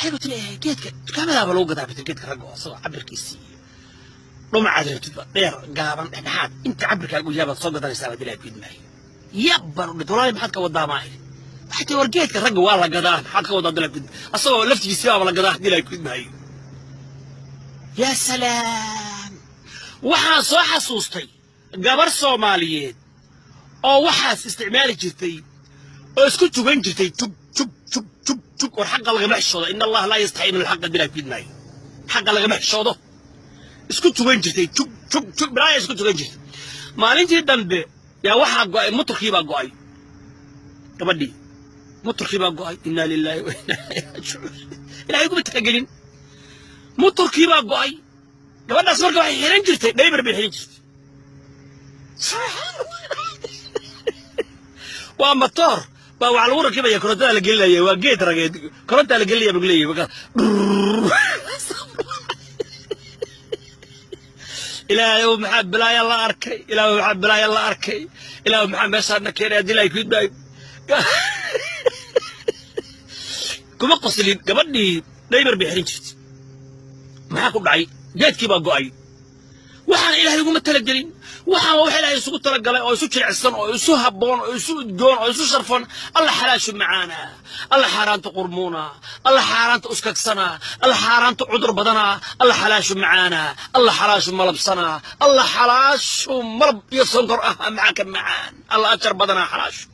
Waxay ku tiri geedka dukaamadaaba lagu gadaa bitir geedka ragga oo asagoo cabirkiisii dhumacaad rabtidba dheer, gaaban, dhexdhexaad, inta cabirkaagu yahay baad soo gadanaysaa baad ilaahay ku idmaayo. Yab baan u dhintay. Walaali, maxaad ka wadaa? Maa idhi, waxay tiri war geedka ragga waa la gadaa. Maxaad ka wadaa? Dilaa ku idmaayo, asagoo laftigiisii baaba la gadaa dilaa ku idmaayo. Yaa salaam, waxaan soo xasuustay gabar Soomaaliyeed oo waxaas isticmaali jirtay oo isku tugan jirtay, tug tug tug tug tug. War xaqa lagama xishoodo. In Allaha laa yastaxii min alxaqa bilaa kuidmaayo. Xaqa lagama xishoodo. Isku tugan jirtay, tug tug tug, bilaaya isku tugan jirtay. Maalintii dambe yaa waxaa go'ay muturkii baa go'ay. Gabadhii muturkii baa go'ay. Inaa lilaahi wa inaa ilayhi raajicuun. Ilaahay kuma talagelin, muturkii baa go'ay. Gabadhaas marka waxay xiran jirtay dhaybar bay xiran jirtay. Waa matoor baa waxaa lagu rakibaya, korontada la gelinaya. Waa geed rageed, korontaa la gelinaya buu leeyahay. Marka Ilaahay ow, maxaa bilaaya la arkay? Ilaahay, maxaa bilaaya la arkay? Ilaahay, maxaa meeshaana keenay? Haddii ilaahay ku idmaayo, kuma qoslin. Gabadhii dhaybar bay xiran jirtay. Maxaa ku dhacay? Geedkii baa go'ay. Waxaan Ilaahay uguma talagelin. Waxaan waa wax Ilaahay isugu talagalay oo isu jilicsan oo isu habboon oo isu udgoon oo isu sharfan. Alla xalaashu macaana, alla xaaraanta qurmuuna, alla xaaraanta uskagsana, alla xaaraanta cudur badana. Alla xalaashu macaana, alla xalaashu malabsana, alla xalaashu malab iyo sonkor ah macaa ka macaan, alla ajar badanaa xalaashu.